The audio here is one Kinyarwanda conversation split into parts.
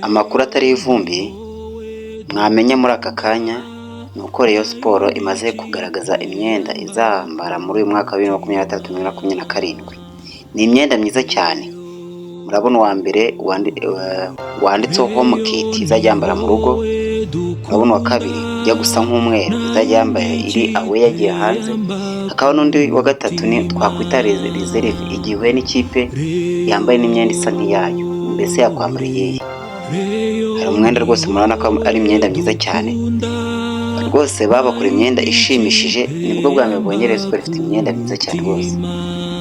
Amakuru atariho ivumbi mwamenya muri aka kanya ni uko Rayon Sports imaze kugaragaza imyenda izambara muri uyu mwaka wa 2023, 2027. Ni imyenda myiza cyane. Murabona uwa mbere wanditseho home kit, izajya yambara mu rugo. Murabona uwa kabiri ujya gusa nk'umweru, izajya yambaye iri away, yagiye hanze. Hakaba n'undi wa gatatu ni twakwita reserve, igihe uhuye n'ikipe yambaye n'imyenda isa nk'iyayo, mbese yakwambara iyihe? Hari umwenda rwose, murabona ko ari imyenda myiza cyane rwose. Babakora imyenda ishimishije. Nibwo bwa mbere mbonye Rayon Sports ifite imyenda myiza cyane rwose.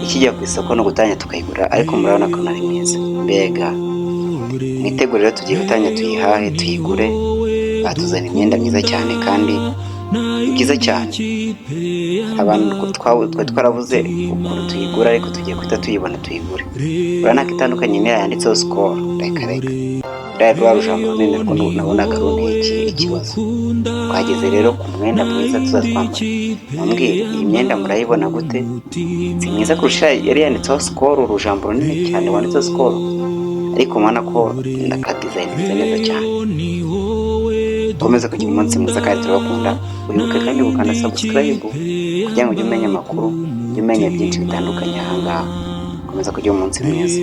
Ikijya ku isoko ni ugutangira tukayigura, ariko murabona ko ari mwiza mbega. Mwitegure rero, tugiye gutangira tuyihahe, tuyigure. Batuzana imyenda myiza cyane kandi ni byiza cyane. Abantu twari twarabuze ukuntu tuyigura, ariko tugiye guhita tuyibona, tuyigure. Urabona ko itandukanye n'iya yanditseho Skol. Reka reka, ruriya rwa rujambo runini rwo nabonaga runteye ikibazo. Twageze rero ku mwenda mwiza tuzatwambara. Mumbwire, iyi myenda murayibona gute? Si mwiza kurusha yari yanditseho Skol, urujambo runini cyane wanditseho Skol? Ariko mubona ko akadesign neza cyane. Ukomeze kugira umunsi mwiza kandi turabakunda. Wibuke kandi gukanda subscribe kugira ngo ujye umenya amakuru, ujye umenya byinshi bitandukanye aha ngaha. Komeza kugira umunsi mwiza.